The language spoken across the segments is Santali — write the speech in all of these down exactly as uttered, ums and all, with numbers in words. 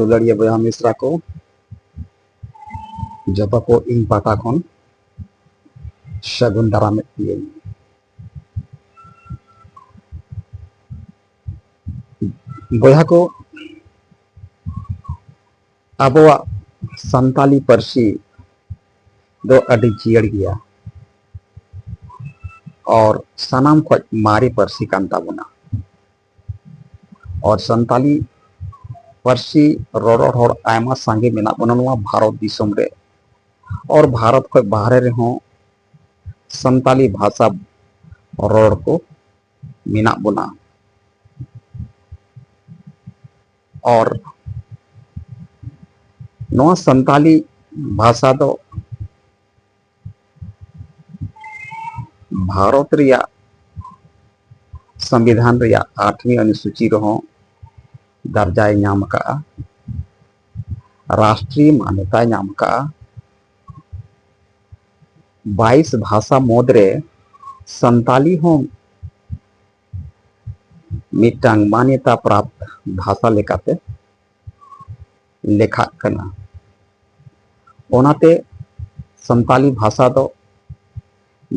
ᱫᱩᱞᱟᱹᱲᱤᱭᱟᱹ ᱵᱚᱭᱦᱟ ᱢᱤᱥᱨᱟ ᱠᱚ, ᱡᱚᱛᱚ ᱠᱚ ᱤᱧ ᱯᱟᱦᱴᱟ ᱠᱷᱚᱱ ᱥᱟᱹᱜᱩᱱ ᱫᱟᱨᱟᱢᱮᱫ ᱯᱮᱭᱟᱹᱧ᱾ ᱵᱚᱭᱦᱟ ᱠᱚ, ᱟᱵᱚᱣᱟᱜ ᱥᱟᱱᱛᱟᱞᱤ ᱯᱟᱹᱨᱥᱤ ᱫᱚ ᱟᱹᱰᱤ ᱡᱤᱭᱟᱹᱲ ᱜᱮᱭᱟ ᱟᱨ ᱥᱟᱱᱟᱢ ᱠᱷᱚᱱ ᱢᱟᱨᱮ ᱯᱟᱹᱨᱥᱤ ᱠᱟᱱ ᱛᱟᱵᱚᱱᱟ᱾ ᱟᱨ ᱥᱟᱱᱛᱟᱞᱤ ᱯᱟᱹᱨᱥᱤ ᱨᱚᱨᱚᱲ ᱦᱚᱲ ᱟᱭᱢᱟ ᱥᱟᱸᱜᱮ ᱢᱮᱱᱟᱜ ᱵᱚᱱᱟ ᱱᱚᱣᱟ ᱵᱷᱟᱨᱚᱛ ᱫᱤᱥᱚᱢ ᱨᱮ᱾ ᱟᱨ ᱵᱷᱟᱨᱚᱛ ᱠᱷᱚᱱ ᱵᱟᱦᱨᱮ ᱨᱮᱦᱚᱸ ᱥᱟᱱᱛᱟᱞᱤ ᱵᱷᱟᱥᱟ ᱨᱚᱲ ᱠᱚ ᱢᱮᱱᱟᱜ ᱵᱚᱱᱟ᱾ ᱟᱨ ᱱᱚᱣᱟ ᱥᱟᱱᱛᱟᱞᱤ ᱵᱷᱟᱥᱟ ᱫᱚ ᱵᱷᱟᱨᱚᱛ ᱨᱮᱭᱟᱜ ᱥᱚᱝᱵᱤᱫᱷᱟᱱ ᱨᱮᱭᱟᱜ ᱟᱴᱷᱣᱤ ᱚᱱᱩᱥᱩᱪᱤ ᱨᱮᱦᱚᱸ ᱫᱟᱨᱡᱟᱭ ᱧᱟᱢ ᱟᱠᱟᱫᱼᱟ, ᱨᱟᱥᱴᱨᱤᱭᱚ ᱢᱟᱱᱚᱛᱟᱭ ᱧᱟᱢ ᱟᱠᱟᱫᱼᱟ᱾ ᱵᱟᱭᱤᱥ ᱵᱷᱟᱥᱟ ᱢᱩᱫᱽᱨᱮ ᱥᱟᱱᱛᱟᱞᱤ ᱦᱚᱸ ᱢᱤᱫᱴᱟᱝ ᱢᱟᱱᱭᱚᱛᱟ ᱯᱨᱟᱯᱛ ᱵᱷᱟᱥᱟ ᱞᱮᱠᱟᱛᱮ ᱞᱮᱠᱷᱟᱜ ᱠᱟᱱᱟ᱾ ᱚᱱᱟᱛᱮ ᱥᱟᱱᱛᱟᱞᱤ ᱵᱷᱟᱥᱟ ᱫᱚ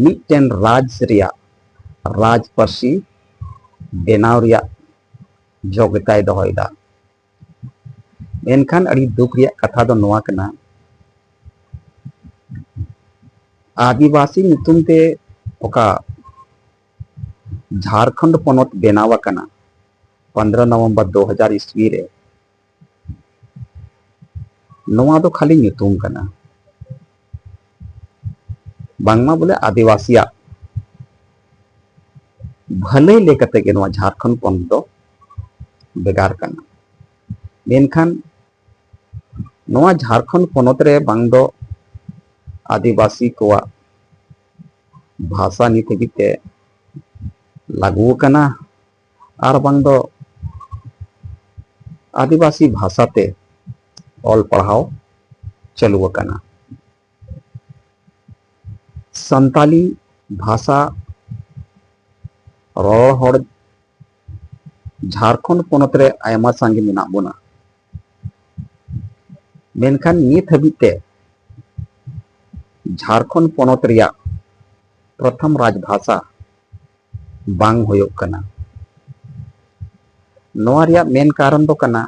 ᱢᱤᱫᱴᱮᱱ ᱨᱟᱡᱽ ᱨᱮᱭᱟᱜ ᱨᱟᱡᱽ ᱯᱟᱹᱨᱥᱤ ᱵᱮᱱᱟᱣ ᱨᱮᱭᱟᱜ ᱡᱳᱜᱽᱜᱚᱛᱟᱭ ᱫᱚᱦᱚᱭᱮᱫᱟ᱾ ᱢᱮᱱᱠᱷᱟᱱ ᱟᱹᱰᱤ ᱫᱩᱠ ᱨᱮᱭᱟᱜ ᱠᱟᱛᱷᱟ ᱫᱚ ᱱᱚᱣᱟ ᱠᱟᱱᱟ, ᱟᱹᱫᱤᱵᱟᱹᱥᱤ ᱧᱩᱛᱩᱢ ᱛᱮ ᱚᱠᱟ ᱡᱷᱟᱲᱠᱷᱚᱸᱰ ᱯᱚᱱᱚᱛ ᱵᱮᱱᱟᱣ ᱟᱠᱟᱱᱟ ᱯᱚᱱᱫᱽᱨᱚ ᱱᱚᱵᱷᱮᱢᱵᱚᱨ ᱫᱩ ᱦᱟᱡᱟᱨ ᱤᱥᱣᱤ ᱨᱮ, ᱱᱚᱣᱟ ᱫᱚ ᱠᱷᱟᱹᱞᱤ ᱧᱩᱛᱩᱢ ᱠᱟᱱᱟ᱾ ᱵᱟᱝᱢᱟ ᱵᱚᱞᱮ ᱟᱹᱫᱤᱵᱟᱹᱥᱤᱭᱟᱜ ᱵᱷᱟᱹᱞᱟᱹᱭ ᱞᱮᱠᱟᱛᱮ ᱜᱮ ᱱᱚᱣᱟ ᱡᱷᱟᱲᱠᱷᱚᱸᱰ ᱯᱚᱱᱚᱛ ᱫᱚ ᱵᱷᱮᱜᱟᱨ ᱠᱟᱱᱟ᱾ ᱢᱮᱱᱠᱷᱟᱱ ᱱᱚᱣᱟ ᱡᱷᱟᱲᱠᱷᱚᱸᱰ ᱯᱚᱱᱚᱛ ᱨᱮ ᱵᱟᱝ ᱫᱚ ᱟᱹᱫᱤᱵᱟᱹᱥᱤ ᱠᱚᱣᱟᱜ ᱵᱷᱟᱥᱟ ᱱᱤᱛ ᱦᱟᱹᱵᱤᱡ ᱛᱮ ᱞᱟᱹᱜᱩ ᱟᱠᱟᱱᱟ, ᱟᱨ ᱵᱟᱝ ᱫᱚ ᱟᱹᱫᱤᱵᱟᱹᱥᱤ ᱵᱷᱟᱥᱟ ᱛᱮ ᱚᱞ ᱯᱟᱲᱦᱟᱣ ᱪᱟᱹᱞᱩ ᱟᱠᱟᱱᱟ᱾ ᱥᱟᱱᱛᱟᱞᱤ ᱵᱷᱟᱥᱟ ᱨᱚᱨᱚᱲ ᱦᱚᱲ ᱡᱷᱟᱲᱠᱷᱚᱸᱰ ᱯᱚᱱᱚᱛ ᱨᱮ ᱟᱭᱢᱟ ᱥᱟᱸᱜᱮ ᱢᱮᱱᱟᱜ ᱵᱚᱱᱟ᱾ ᱢᱮᱱᱠᱷᱟᱱ ᱱᱤᱛ ᱦᱟᱹᱵᱤᱡ ᱛᱮ ᱡᱷᱟᱲᱠᱷᱚᱸᱰ ᱯᱚᱱᱚᱛ ᱨᱮᱭᱟᱜ ᱯᱨᱚᱛᱷᱚᱢ ᱨᱟᱡᱽ ᱵᱷᱟᱥᱟ ᱵᱟᱝ ᱦᱩᱭᱩᱜ ᱠᱟᱱᱟ᱾ ᱱᱚᱣᱟ ᱨᱮᱭᱟᱜ ᱢᱮᱱ ᱠᱟᱨᱚᱱ ᱫᱚ ᱠᱟᱱᱟ,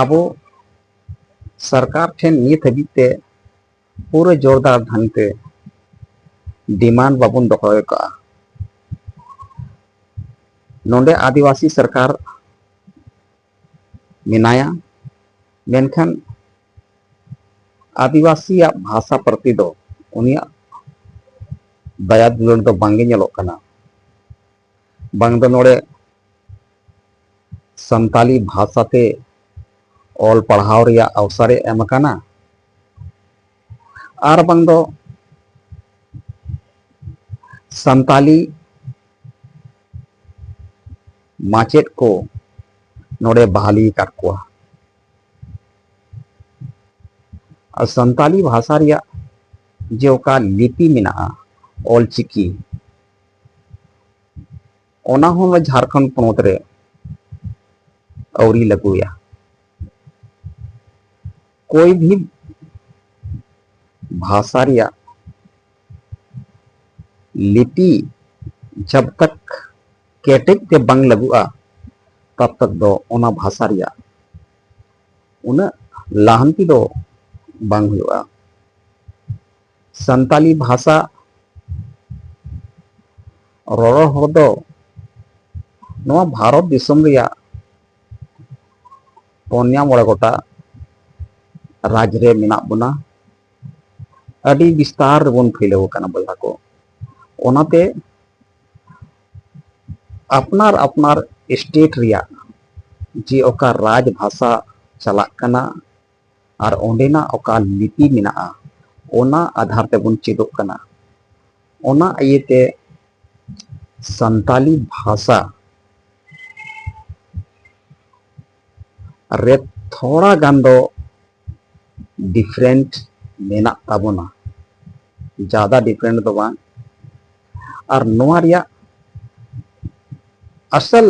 ᱟᱵᱚ ᱥᱚᱨᱠᱟᱨ ᱴᱷᱮᱱ ᱱᱤᱛ ᱦᱟᱹᱵᱤᱡ ᱛᱮ ᱯᱩᱨᱟᱹ ᱡᱳᱨᱫᱟᱨ ᱰᱷᱟᱝ ᱛᱮ ᱰᱤᱢᱟᱱᱰ ᱵᱟᱵᱚᱱ ᱫᱚᱦᱚ ᱟᱠᱟᱫᱼᱟ᱾ ᱱᱚᱰᱮ ᱟᱹᱫᱤᱵᱟᱹᱥᱤ ᱥᱚᱨᱠᱟᱨ ᱢᱮᱱᱟᱭᱟ, ᱢᱮᱱᱠᱷᱟᱱ ᱟᱹᱫᱤᱵᱟᱹᱥᱤᱭᱟᱜ ᱵᱷᱟᱥᱟ ᱯᱨᱚᱛᱤ ᱫᱚ ᱩᱱᱤᱭᱟᱜ ᱫᱟᱭᱟ ᱫᱩᱞᱟᱹᱲ ᱫᱚ ᱵᱟᱝᱜᱮ ᱧᱮᱞᱚᱜ ᱠᱟᱱᱟ᱾ ᱵᱟᱝ ᱫᱚ ᱱᱚᱰᱮ ᱥᱟᱱᱛᱟᱞᱤ ᱵᱷᱟᱥᱟ ᱛᱮ ᱚᱞ ᱯᱟᱲᱦᱟᱣ ᱨᱮᱭᱟᱜ ᱚᱣᱥᱚᱨᱮ ᱮᱢ ᱟᱠᱟᱱᱟ, ᱟᱨ ᱵᱟᱝ ᱫᱚ ᱥᱟᱱᱛᱟᱞᱤ ᱢᱟᱪᱮᱫ ᱠᱚ ᱱᱚᱰᱮ ᱵᱟᱦᱟᱞᱤ ᱟᱠᱟᱫ ᱠᱚᱣᱟ᱾ ᱟᱨ ᱥᱟᱱᱛᱟᱞᱤ ᱵᱷᱟᱥᱟ ᱨᱮᱭᱟᱜ ᱡᱮ ᱚᱠᱟ ᱞᱤᱯᱤ ᱢᱮᱱᱟᱜᱼᱟ, ᱚᱞ ᱪᱤᱠᱤ, ᱚᱱᱟ ᱦᱚᱸ ᱡᱷᱟᱲᱠᱷᱚᱸᱰ ᱯᱚᱱᱚᱛ ᱨᱮ ᱟᱹᱣᱨᱤ ᱞᱟᱹᱜᱩᱭᱟ᱾ ᱠᱳᱭ ᱵᱷᱤ ᱵᱷᱟᱥᱟ ᱨᱮᱭᱟᱜ ᱞᱤᱯᱤ ᱡᱟᱵ ᱛᱟᱠ ᱠᱮᱴᱮᱡ ᱛᱮ ᱵᱟᱝ ᱞᱟᱹᱜᱩᱜᱼᱟ, ᱛᱟᱵ ᱛᱟᱠ ᱫᱚ ᱚᱱᱟ ᱵᱷᱟᱥᱟ ᱨᱮᱭᱟᱜ ᱩᱱᱟᱹᱜ ᱞᱟᱦᱟᱱᱛᱤ ᱫᱚ ᱵᱟᱝ ᱦᱩᱭᱩᱜᱼᱟ᱾ ᱥᱟᱱᱛᱟᱞᱤ ᱵᱷᱟᱥᱟ ᱨᱚᱨᱚᱲ ᱦᱚᱲ ᱫᱚ ᱱᱚᱣᱟ ᱵᱷᱟᱨᱚᱛ ᱫᱤᱥᱚᱢ ᱨᱮᱭᱟᱜ ᱯᱚᱱᱭᱟ ᱢᱚᱬᱮ ᱜᱚᱴᱟ ᱨᱟᱡᱽ ᱨᱮ ᱢᱮᱱᱟᱜ ᱵᱚᱱᱟ᱾ ᱟᱹᱰᱤ ᱵᱤᱥᱛᱟᱨ ᱨᱮᱵᱚᱱ ᱯᱷᱤᱞᱟᱹᱣ ᱟᱠᱟᱱᱟ ᱵᱚᱭᱦᱟ ᱠᱚ᱾ ᱚᱱᱟᱛᱮ ᱟᱯᱱᱟᱨ ᱟᱯᱱᱟᱨ ᱥᱴᱮᱴ ᱨᱮᱭᱟᱜ ᱡᱮ ᱚᱠᱟ ᱨᱟᱡᱽ ᱵᱷᱟᱥᱟ ᱪᱟᱞᱟᱜ ᱠᱟᱱᱟ ᱟᱨ ᱚᱸᱰᱮᱱᱟᱜ ᱚᱠᱟ ᱞᱤᱯᱤ ᱢᱮᱱᱟᱜᱼᱟ, ᱚᱱᱟ ᱟᱫᱷᱟᱨ ᱛᱮᱵᱚᱱ ᱪᱮᱫᱚᱜ ᱠᱟᱱᱟ᱾ ᱚᱱᱟ ᱤᱭᱟᱹᱛᱮ ᱥᱟᱱᱛᱟᱞᱤ ᱵᱷᱟᱥᱟ ᱨᱮ ᱛᱷᱚᱲᱟ ᱜᱟᱱ ᱫᱚ ᱰᱤᱯᱷᱟᱨᱮᱱᱴ ᱢᱮᱱᱟᱜ ᱛᱟᱵᱚᱱᱟ, ᱡᱟᱫᱟ ᱰᱤᱯᱷᱟᱨᱮᱱᱴ ᱫᱚ ᱵᱟᱝ᱾ ᱟᱨ ᱱᱚᱣᱟ ᱨᱮᱭᱟᱜ ᱟᱥᱚᱞ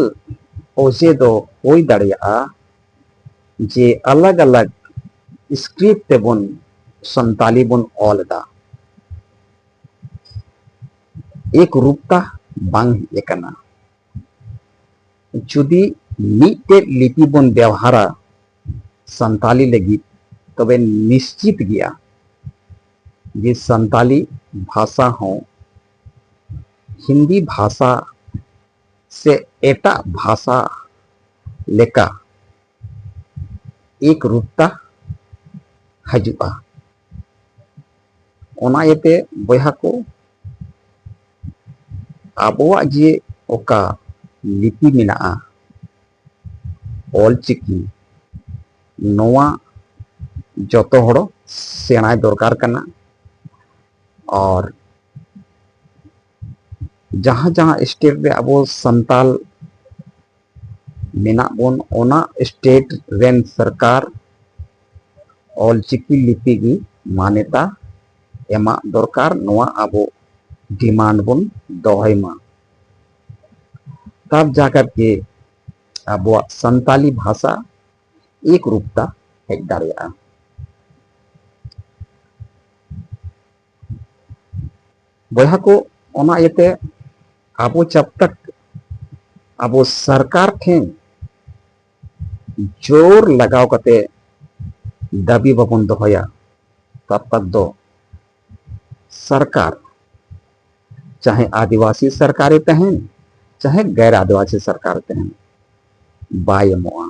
ᱚᱡᱮ ᱫᱚ ᱦᱩᱭ ᱫᱟᱲᱮᱭᱟᱜᱼᱟ ᱡᱮ ᱟᱞᱟᱜᱽ ᱟᱞᱟᱜᱽ ᱥᱠᱨᱤᱯᱴ ᱛᱮᱵᱚᱱ ᱥᱟᱱᱛᱟᱞᱤ ᱵᱚᱱ ᱚᱞ ᱮᱫᱟ, ᱮᱠ ᱨᱩᱯᱛᱟ ᱵᱟᱝ ᱦᱮᱡ ᱟᱠᱟᱱᱟ᱾ ᱡᱩᱫᱤ ᱢᱤᱫᱴᱮᱡ ᱞᱤᱯᱤ ᱵᱚᱱ ᱵᱮᱣᱦᱟᱨᱟ ᱥᱟᱱᱛᱟᱞᱤ ᱞᱟᱹᱜᱤᱫ, ᱛᱚᱵᱮ ᱱᱤᱥᱪᱤᱛ ᱜᱮᱭᱟ ᱡᱮ ᱥᱟᱱᱛᱟᱞᱤ ᱵᱷᱟᱥᱟ ᱦᱚᱸ ᱦᱤᱱᱫᱤ ᱵᱷᱟᱥᱟ ᱥᱮ ᱮᱴᱟᱜ ᱵᱷᱟᱥᱟ ᱞᱮᱠᱟ ᱮᱠ ᱨᱩᱯᱛᱟ ᱦᱤᱡᱩᱜᱼᱟ᱾ ᱚᱱᱟ ᱤᱭᱟᱹᱛᱮ ᱵᱚᱭᱦᱟ ᱠᱚ, ᱟᱵᱚᱣᱟᱜ ᱡᱮ ᱚᱠᱟ ᱞᱤᱯᱤ ᱢᱮᱱᱟᱜᱼᱟ, ᱚᱞ ᱪᱤᱠᱤ, ᱱᱚᱣᱟ ᱡᱚᱛᱚ ᱦᱚᱲ ᱥᱮᱬᱟᱭ ᱫᱚᱨᱠᱟᱨ ᱠᱟᱱᱟ᱾ ᱟᱨ ᱡᱟᱦᱟᱸ ᱡᱟᱦᱟᱸ ᱥᱴᱮᱴ ᱨᱮ ᱟᱵᱚ ᱥᱟᱱᱛᱟᱞ ᱢᱮᱱᱟᱜ ᱵᱚᱱ, ᱚᱱᱟ ᱥᱴᱮᱴ ᱨᱮᱱ ᱥᱚᱨᱠᱟᱨ ᱚᱞᱪᱤᱠᱤ ᱞᱤᱯᱤ ᱜᱮ ᱢᱟᱱᱭᱚᱛᱟ ᱮᱢᱟᱜ ᱫᱚᱨᱠᱟᱨ, ᱱᱚᱣᱟ ᱟᱵᱚ ᱰᱤᱢᱟᱱᱰ ᱵᱚᱱ ᱫᱚᱦᱚᱭ ᱢᱟ᱾ ᱛᱟᱵ ᱡᱟᱠᱟᱛ ᱜᱮ ᱟᱵᱚᱣᱟᱜ ᱥᱟᱱᱛᱟᱞᱤ ᱵᱷᱟᱥᱟ ᱮᱠ ᱨᱩᱯᱛᱟ ᱦᱮᱡ ᱫᱟᱲᱮᱭᱟᱜᱼᱟ᱾ ᱵᱚᱭᱦᱟ ᱠᱚ, ᱚᱱᱟ ᱤᱭᱟᱹᱛᱮ ᱟᱵᱚ ᱡᱟᱵ ᱛᱟᱠ ᱟᱵᱚ ᱥᱚᱨᱠᱟᱨ ᱴᱷᱮᱱ ᱡᱳᱨ ᱞᱟᱜᱟᱣ ᱠᱟᱛᱮ ᱫᱟᱹᱵᱤ ᱵᱟᱵᱚᱱ ᱫᱚᱦᱚᱭᱟ, ᱛᱟᱵ ᱛᱟᱠ ᱫᱚ ᱥᱚᱨᱠᱟᱨ, ᱪᱟᱦᱮ ᱟᱹᱫᱤᱵᱟᱹᱥᱤ ᱥᱚᱨᱠᱟᱨᱮ ᱛᱟᱦᱮᱱ, ᱪᱟᱦᱮ ᱜᱮᱨ ᱟᱹᱫᱤᱵᱟᱹᱥᱤ ᱥᱚᱨᱠᱟᱨᱮ ᱛᱟᱦᱮᱱ, ᱵᱟᱭ ᱮᱢᱚᱜᱼᱟ᱾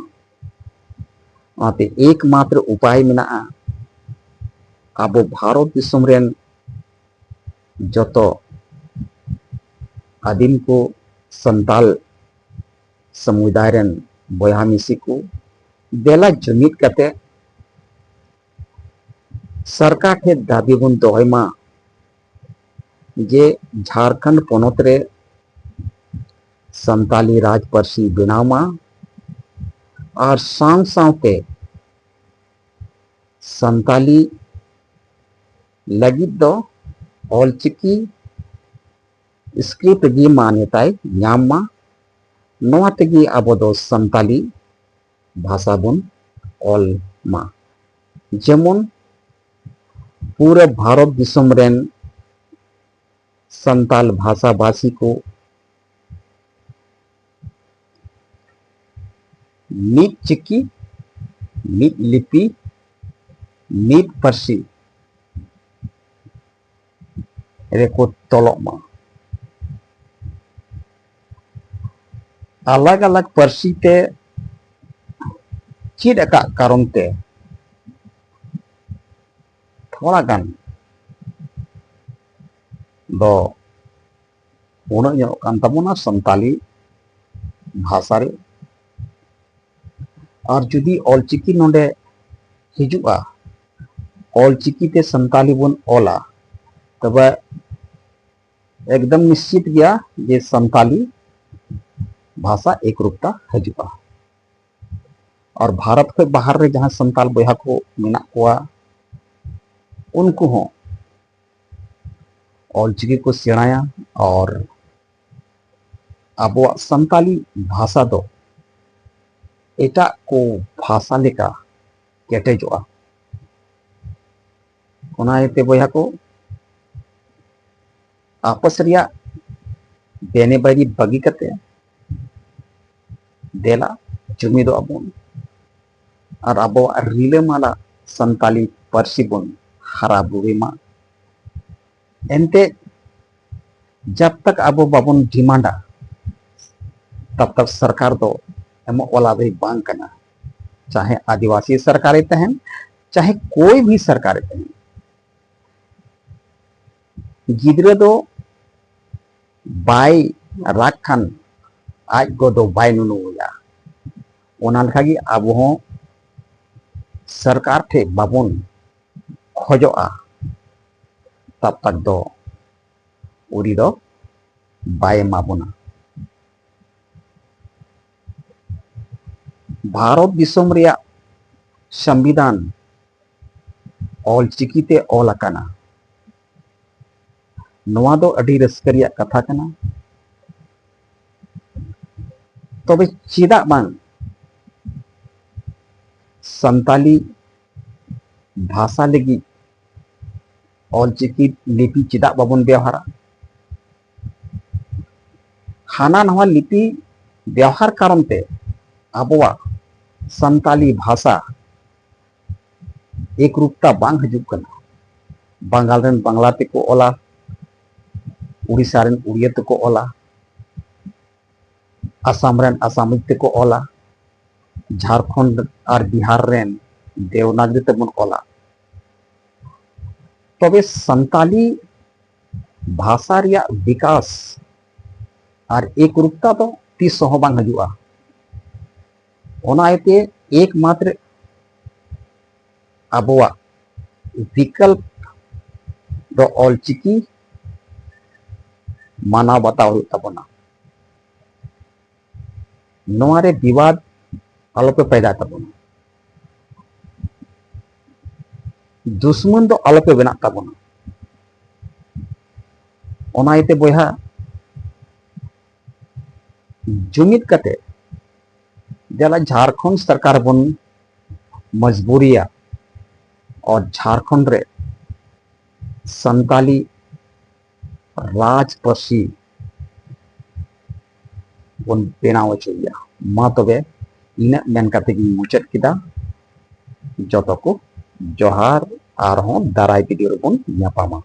ᱚᱱᱟᱛᱮ ᱮᱠᱢᱟᱛᱨᱚ ᱩᱯᱟᱭ ᱢᱮᱱᱟᱜᱼᱟ, ᱟᱵᱚ ᱵᱷᱟᱨᱚᱛ ᱫᱤᱥᱚᱢ ᱨᱮᱱ ᱡᱚᱛᱚ ᱟᱹᱫᱤᱢ ᱠᱚ, ᱥᱟᱱᱛᱟᱞ ᱥᱚᱢᱩᱫᱟᱭ ᱨᱮᱱ ᱵᱚᱭᱦᱟ ᱢᱤᱥᱤ ᱠᱚ, ᱫᱮᱞᱟ ᱡᱩᱢᱤᱫ ᱠᱟᱛᱮ ᱥᱚᱨᱠᱟᱨ ᱴᱷᱮᱱ ᱫᱟᱹᱵᱤ ᱵᱚᱱ ᱫᱚᱦᱚᱭ ᱢᱟ ᱡᱮ ᱡᱷᱟᱲᱠᱷᱚᱸᱰ ᱯᱚᱱᱚᱛ ᱨᱮ ᱥᱟᱱᱛᱟᱞᱤ ᱨᱟᱡᱽ ᱯᱟᱹᱨᱥᱤ ᱵᱮᱱᱟᱣ ᱢᱟ, ᱟᱨ ᱥᱟᱶ ᱥᱟᱶᱛᱮ ᱥᱟᱱᱛᱟᱞᱤ ᱞᱟᱹᱜᱤᱫ ᱫᱚ ᱚᱞᱪᱤᱠᱤ ᱥᱠᱨᱤᱯᱴ ᱜᱮ ᱢᱟᱱᱭᱚᱛᱟᱭ ᱧᱟᱢ ᱢᱟ᱾ ᱱᱚᱣᱟ ᱛᱮᱜᱮ ᱟᱵᱚ ᱫᱚ ᱥᱟᱱᱛᱟᱞᱤ ᱵᱷᱟᱥᱟ ᱵᱚᱱ ᱚᱞ ᱢᱟ᱾ ᱡᱮᱢᱚᱱ ᱯᱩᱨᱟᱹ ᱵᱷᱟᱨᱚᱛ ᱫᱤᱥᱚᱢ ᱨᱮᱱ ᱥᱟᱱᱛᱟᱞ ᱵᱷᱟᱥᱟ ᱵᱷᱟᱥᱤ ᱠᱚ ᱢᱤᱫ ᱪᱤᱠᱤ, ᱢᱤᱫ ᱞᱤᱯᱤ, ᱢᱤᱫ ᱯᱟᱹᱨᱥᱤ ᱨᱮᱠᱚ ᱛᱚᱞᱚᱜ ᱢᱟ᱾ ᱟᱞᱟᱜᱽ ᱟᱞᱟᱜᱽ ᱯᱟᱹᱨᱥᱤ ᱛᱮ ᱪᱮᱫ ᱟᱠᱟᱫ ᱠᱟᱨᱚᱱ ᱛᱮ ᱛᱷᱚᱲᱟ ᱜᱟᱱ ᱫᱚ ᱩᱱᱟᱹᱜ ᱧᱚᱜ ᱠᱟᱱ ᱛᱟᱵᱚᱱᱟ ᱥᱟᱱᱛᱟᱞᱤ ᱵᱷᱟᱥᱟ ᱨᱮ᱾ ᱟᱨ ᱡᱩᱫᱤ ᱚᱞᱪᱤᱠᱤ ᱱᱚᱰᱮ ᱦᱤᱡᱩᱜᱼᱟ, ᱚᱞᱪᱤᱠᱤ ᱛᱮ ᱥᱟᱱᱛᱟᱞᱤ ᱵᱚᱱ ᱚᱞᱟ, ᱛᱚᱵᱮ ᱮᱠᱫᱚᱢ ᱱᱤᱥᱪᱤᱛ ᱜᱮᱭᱟ ᱡᱮ ᱥᱟᱱᱛᱟᱞᱤ ᱵᱷᱟᱥᱟ ᱮᱠᱨᱩᱯᱛᱟ ᱦᱤᱡᱩᱜᱼᱟ᱾ ᱟᱨ ᱵᱷᱟᱨᱚᱛ ᱠᱷᱚᱱ ᱵᱟᱦᱟᱨ ᱨᱮ ᱡᱟᱦᱟᱸ ᱥᱟᱱᱛᱟᱞ ᱵᱚᱭᱦᱟ ᱠᱚ ᱢᱮᱱᱟᱜ ᱠᱚᱣᱟ, ᱩᱱᱠᱩ ᱦᱚᱸ ᱚᱞᱪᱤᱠᱤ ᱠᱚ ᱥᱮᱬᱟᱭᱟ᱾ ᱟᱨ ᱟᱵᱚᱣᱟᱜ ᱥᱟᱱᱛᱟᱞᱤ ᱵᱷᱟᱥᱟ ᱫᱚ ᱮᱴᱟᱜ ᱠᱚ ᱵᱷᱟᱥᱟ ᱞᱮᱠᱟ ᱠᱮᱴᱮᱡᱚᱜᱼᱟ᱾ ᱚᱱᱟ ᱤᱭᱟᱹᱛᱮ ᱵᱚᱭᱦᱟ ᱠᱚ, ᱟᱯᱚᱥ ᱨᱮᱭᱟᱜ ᱵᱮᱱᱮᱵᱟᱹᱨᱤ ᱵᱟᱹᱜᱤ ᱠᱟᱛᱮ ᱫᱮᱞᱟ ᱡᱩᱢᱤᱫᱚᱜ ᱟᱵᱚᱱ ᱟᱨ ᱟᱵᱚᱣᱟᱜ ᱨᱤᱞᱟᱹᱢᱟᱞᱟ ᱥᱟᱱᱛᱟᱞᱤ ᱯᱟᱹᱨᱥᱤ ᱵᱚᱱ ᱦᱟᱨᱟ ᱵᱩᱨᱩᱭ ᱢᱟ᱾ ᱮᱱᱛᱮ ᱡᱟᱵ ᱛᱟᱠ ᱟᱵᱚ ᱵᱟᱵᱚᱱ ᱰᱤᱢᱟᱱᱰᱟ, ᱛᱟᱵ ᱛᱟᱠ ᱥᱚᱨᱠᱟᱨ ᱫᱚ ᱮᱢᱚᱜ ᱣᱟᱞᱟ ᱫᱚᱭ ᱵᱟᱝ ᱠᱟᱱᱟ᱾ ᱪᱟᱦᱮ ᱟᱹᱫᱤᱵᱟᱹᱥᱤ ᱥᱚᱨᱠᱟᱨᱮ ᱛᱟᱦᱮᱱ, ᱪᱟᱦᱮ ᱠᱳᱭ ᱵᱷᱤ ᱥᱚᱨᱠᱟᱨᱮ ᱛᱟᱦᱮᱱ, ᱜᱤᱫᱽᱨᱟᱹ ᱫᱚ ᱵᱟᱭ ᱨᱟᱜᱽ ᱠᱷᱟᱱ ᱟᱡ ᱜᱚ ᱫᱚ ᱵᱟᱭ ᱱᱩᱱᱩᱣᱟᱭᱟ᱾ ᱚᱱᱟ ᱞᱮᱠᱟᱜᱮ ᱟᱵᱚ ᱦᱚᱸ ᱥᱚᱨᱠᱟᱨ ᱴᱷᱮᱱ ᱵᱟᱵᱚᱱ ᱠᱷᱚᱡᱚᱜᱼᱟ, ᱛᱟᱵ ᱛᱟᱠ ᱫᱚ ᱩᱱᱤ ᱫᱚ ᱵᱟᱭ ᱮᱢᱟ ᱵᱚᱱᱟ᱾ ᱵᱷᱟᱨᱚᱛ ᱫᱤᱥᱚᱢ ᱨᱮᱭᱟᱜ ᱥᱚᱝᱵᱤᱫᱷᱟᱱ ᱚᱞᱪᱤᱠᱤ ᱛᱮ ᱚᱞ ᱟᱠᱟᱱᱟ᱾ ᱱᱚᱣᱟ ᱫᱚ ᱟᱹᱰᱤ ᱨᱟᱹᱥᱠᱟᱹ ᱨᱮᱭᱟᱜ ᱠᱟᱛᱷᱟ ᱠᱟᱱᱟ᱾ ᱛᱚᱵᱮ ᱪᱮᱫᱟᱜ ᱵᱟᱝ ᱥᱟᱱᱛᱟᱞᱤ ᱵᱷᱟᱥᱟ ᱞᱟᱹᱜᱤᱫ ᱚᱞᱪᱤᱠᱤ ᱞᱤᱯᱤ ᱪᱮᱫᱟᱜ ᱵᱟᱵᱚᱱ ᱵᱮᱣᱦᱟᱨᱟ? ᱦᱟᱱᱟ ᱱᱟᱣᱟ ᱞᱤᱯᱤ ᱵᱮᱣᱦᱟᱨ ᱠᱟᱨᱚᱱ ᱛᱮ ᱟᱵᱚᱣᱟᱜ ᱥᱟᱱᱛᱟᱞᱤ ᱵᱷᱟᱥᱟ ᱮᱠᱨᱩᱯᱛᱟ ᱵᱟᱝ ᱦᱤᱡᱩᱜ ᱠᱟᱱᱟ᱾ ᱵᱟᱝᱜᱟᱞ ᱨᱮᱱ ᱵᱟᱝᱞᱟ ᱛᱮᱠᱚ ᱚᱞᱟ, ᱩᱲᱤᱥᱥᱟ ᱨᱮᱱ ᱩᱲᱤᱭᱟ ᱛᱮᱠᱚ ᱚᱞᱟ, ᱟᱥᱟᱢ ᱨᱮᱱ ᱟᱥᱟᱢᱤᱡ ᱛᱮᱠᱚ ᱚᱞᱟ, ᱡᱷᱟᱲᱠᱷᱚᱸᱰ ᱟᱨ ᱵᱤᱦᱟᱨ ᱨᱮᱱ ᱫᱮᱣᱱᱟᱜᱽᱨᱤ ᱛᱮᱵᱚᱱ ᱚᱞᱟ᱾ ᱛᱚᱵᱮ ᱥᱟᱱᱛᱟᱞᱤ ᱵᱷᱟᱥᱟ ᱨᱮᱭᱟᱜ ᱵᱤᱠᱟᱥ ᱟᱨ ᱮᱠᱨᱩᱯᱛᱟ ᱫᱚ ᱛᱤᱥ ᱦᱚᱸ ᱵᱟᱝ ᱦᱤᱡᱩᱜᱼᱟ᱾ ᱚᱱᱟ ᱤᱭᱟᱹᱛᱮ ᱮᱠᱢᱟᱛᱨᱚ ᱟᱵᱚᱣᱟᱜ ᱵᱤᱠᱚᱞᱯ ᱫᱚ ᱚᱞᱪᱤᱠᱤ ᱢᱟᱱᱟᱣ ᱵᱟᱛᱟᱣ ᱦᱩᱭᱩᱜ ᱛᱟᱵᱚᱱᱟ᱾ ᱱᱚᱣᱟ ᱨᱮ ᱵᱤᱵᱟᱫ ᱟᱞᱚᱯᱮ ᱯᱟᱭᱫᱟ ᱛᱟᱵᱚᱱᱟ, ᱫᱩᱥᱢᱚᱱ ᱫᱚ ᱟᱞᱚᱯᱮ ᱵᱮᱱᱟᱜ ᱛᱟᱵᱚᱱᱟ᱾ ᱚᱱᱟ ᱤᱭᱟᱹᱛᱮ ᱵᱚᱭᱦᱟ, ᱡᱩᱢᱤᱫ ᱠᱟᱛᱮ ᱫᱮᱞᱟ ᱡᱷᱟᱲᱠᱷᱚᱸᱰ ᱥᱚᱨᱠᱟᱨ ᱵᱚᱱ ᱢᱚᱡᱽᱵᱩᱨᱤᱭᱟ ᱟᱨ ᱡᱷᱟᱲᱠᱷᱚᱸᱰ ᱨᱮ ᱥᱟᱱᱛᱟᱞᱤ ᱨᱟᱡᱽ ᱯᱟᱹᱨᱥᱤ ᱵᱚᱱ ᱵᱮᱱᱟᱣ ᱦᱚᱪᱚᱭᱮᱭᱟ᱾ ᱢᱟ ᱛᱚᱵᱮ, ᱤᱱᱟᱹᱜ ᱢᱮᱱ ᱠᱟᱛᱮ ᱜᱤᱧ ᱢᱩᱪᱟᱹᱫ ᱠᱮᱫᱟ᱾ ᱡᱚᱛᱚ ᱠᱚ ᱡᱚᱦᱟᱨ, ᱟᱨᱦᱚᱸ ᱫᱟᱨᱟᱭ ᱵᱷᱤᱰᱤᱭᱳ ᱨᱮᱵᱚᱱ ᱧᱟᱯᱟᱢᱟ᱾